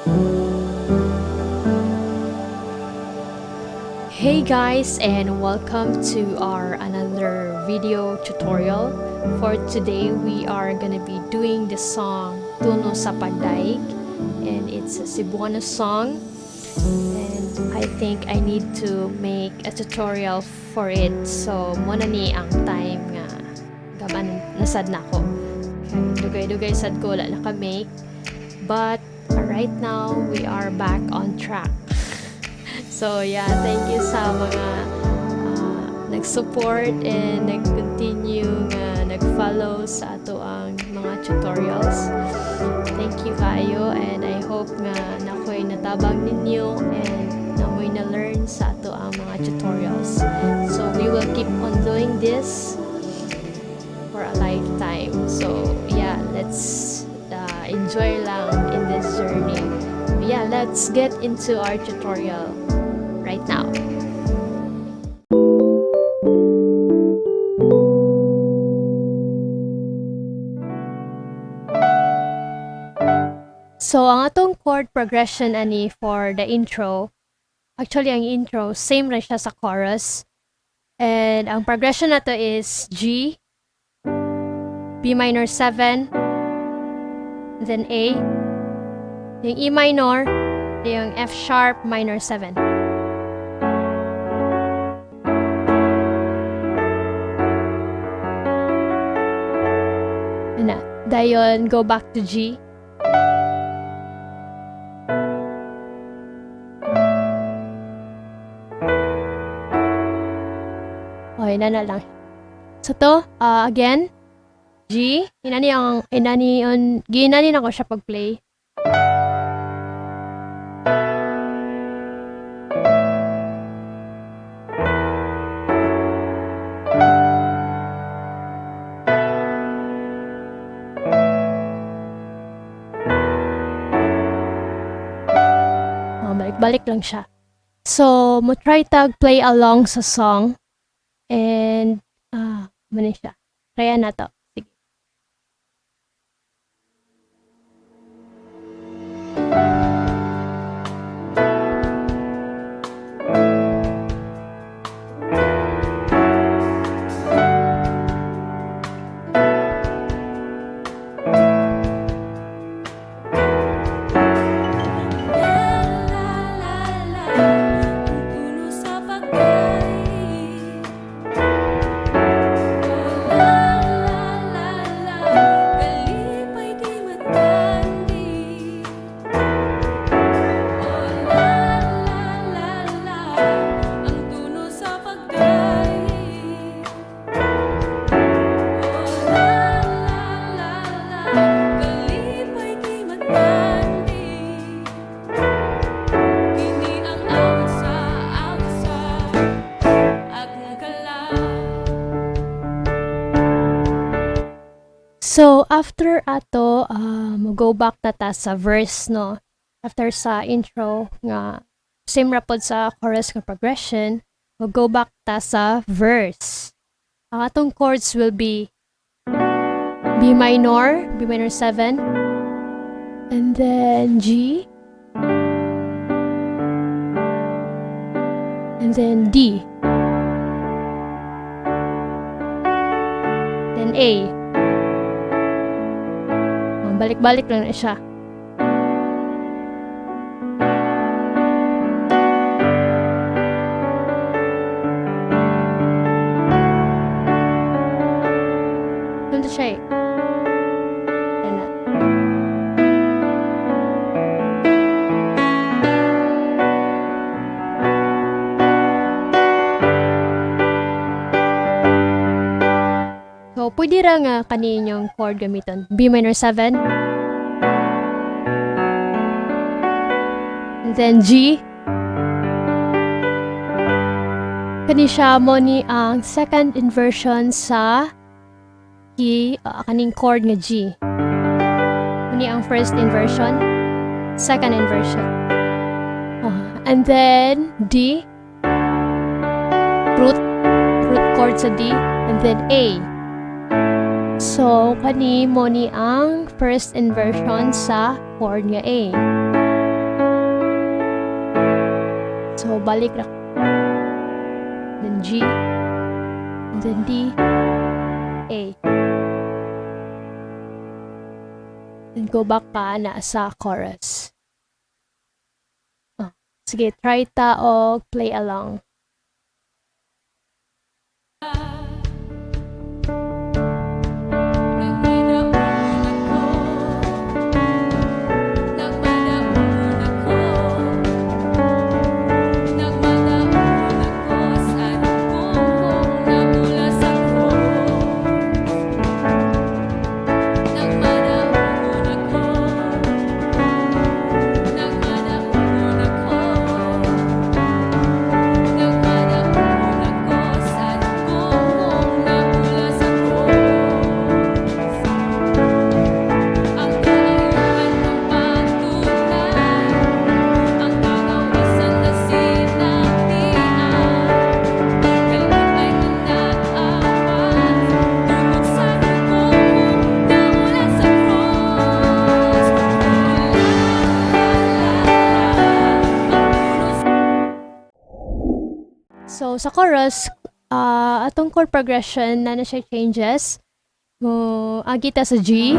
Hey guys, and welcome to our another video tutorial. For today, we are gonna be doing the song Tuno sa Pagdaig, and it's a Cebuano song, and I think I need to make a tutorial for it. So mao na ni ang time nga gaman nasad na ako. Okay, dugay-dugay sad ko wala naka-make, but right now we are back on track. So yeah, thank you sa mga nag-support and nag-continue nga nag-follow sa atoang mga tutorials. Thank you kaayo, and I hope nga naa ko'y natabang ninyo and naa mo'y na-learn sa atoang mga tutorials. So we will keep on doing this for a lifetime. So yeah, let's enjoy lang in this journey. Yeah, let's get into our tutorial right now. So, ang atong chord progression ani for the intro, actually ang intro, same ra siya sa chorus. And ang progression nato is G, B minor 7, then A, yung E minor, yung F sharp minor 7. Na, dayon go back to G. Okay, na lang. So to, again, G, inani ang inani on giinani na ko siya pag-play. Oh, balik-balik lang siya. So, mo try tag play along sa song. And, mao ni siya. Try na to. Sige. La la la la, ang tuno sa pagdaig. Oh la la la la, kalipay di matandi. Oh la la la la, ang tuno sa pagdaig. Oh la la la la, kalipay di matandi. Kini ang awit sa akong kalag. So, after ato, go back na ta sa verse, no? After sa intro, nga same ra pod sa chorus nga progression, mo go back ta sa verse. Ang atong chords will be B minor, B minor 7, and then G, and then D, then A. Oh, balik-balik lang na siya. Ganito siya eh. Yan na. So, pwede ra nga kaninyong chord gamiton. B minor 7. And then G. Kani siya mo ni ang second inversion sa key, kaning chord nga G. Mo ni ang first inversion, second inversion. And then D, root chord sa D, and then A. So, kani mo ni ang first inversion sa chord nga A. So balik ra, then G, and then D, A. Then go back pa na sa chorus. Oh. Sige, try ta og play along. Nagmadaogon ako, nagmadaogon ako, nagmadaogon ako sa dugo mong naula sa krus. Nagmadaogon ako, nagmadaogon ako, nagmadaogon ako sa dugo mong naula sa krus. Ang kaayuhan ng patunay, ang kagawasan na sinatian, kalipay nga nag-awas, tungod sa dugo mong naula sa krus. La la la, ang puno. So sa chorus, atong chord progression na na siya changes. Mo agi ta sa G,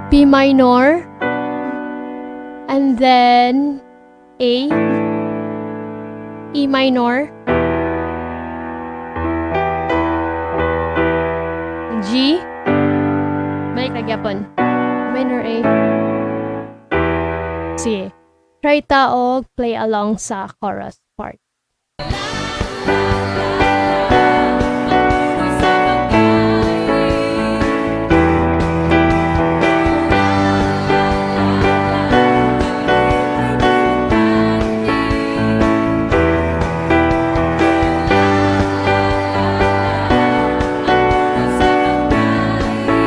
B minor, and then A, E minor, G, balik na gyapon, minor A. Sige, try ta og play along sa chorus part. Ang puno sa pagkain. La la la, kalipay di matandi. La la la la, ang puno sa pagkain. La la la la, kalipay di matandi. Kini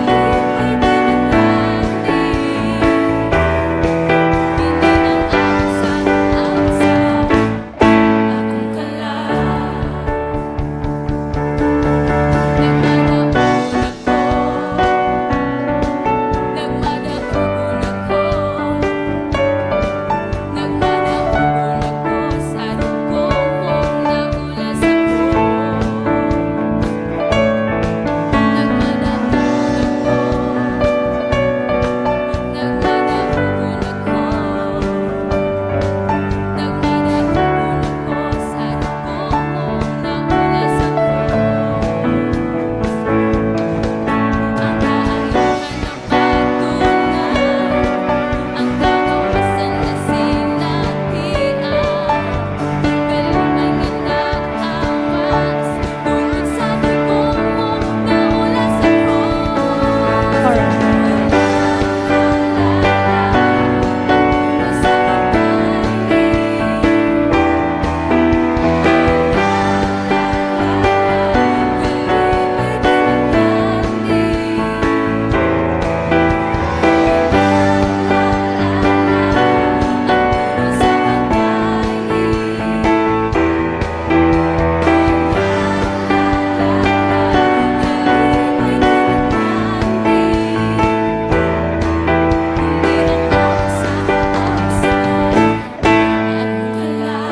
ang awit sa akong kalag. Nagmadaogon ako, nagmadaogon ako, nagmadaogon ako sa dugo mong naula sa krus. Nagmadaogon ako, nagmadaogon ako, nagmadaogon ako sa dugo mong naula sa krus. Ang kaayuhan ng patunay, ang kagawasan na sinatian, kalipay nga nag-awas, tungod sa dugo mong naula sa krus. Chorus. La la la la, ang puno sa pagkain. La la la la, kalipay di matandi. La la la la, ang puno sa pagkain. La la la la, kalipay di matandi. Kini ang awit sa akong kalag.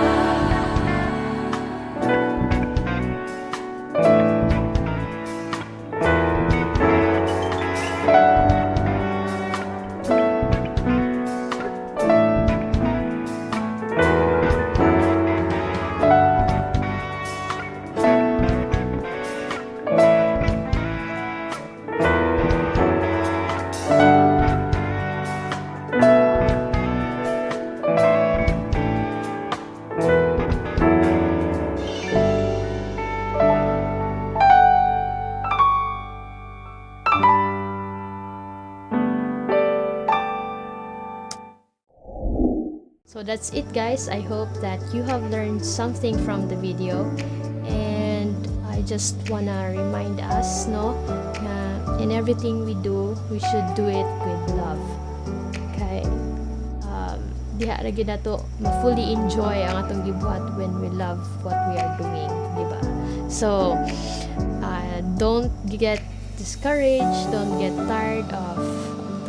So that's it, guys. I hope that you have learned something from the video, and I just wanna remind us, no, na in everything we do, we should do it with love. Okay? Diha ra gyud nato ma-fully enjoy ang atong gibuhat when we love what we are doing, di ba? So, don't get discouraged, don't get tired of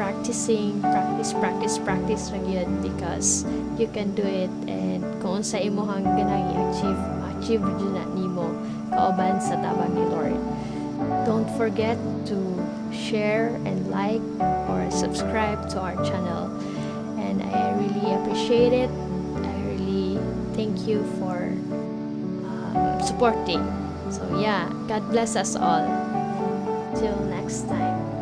practicing, practice, practice, practice ra gyud because you can do it, and kung unsa imong ganang i-achieve, ma-achieve jud na nimo kauban sa tabang ni Lord. Don't forget to share and like or subscribe to our channel. And I really appreciate it. I really thank you for supporting. So yeah, God bless us all. Till next time.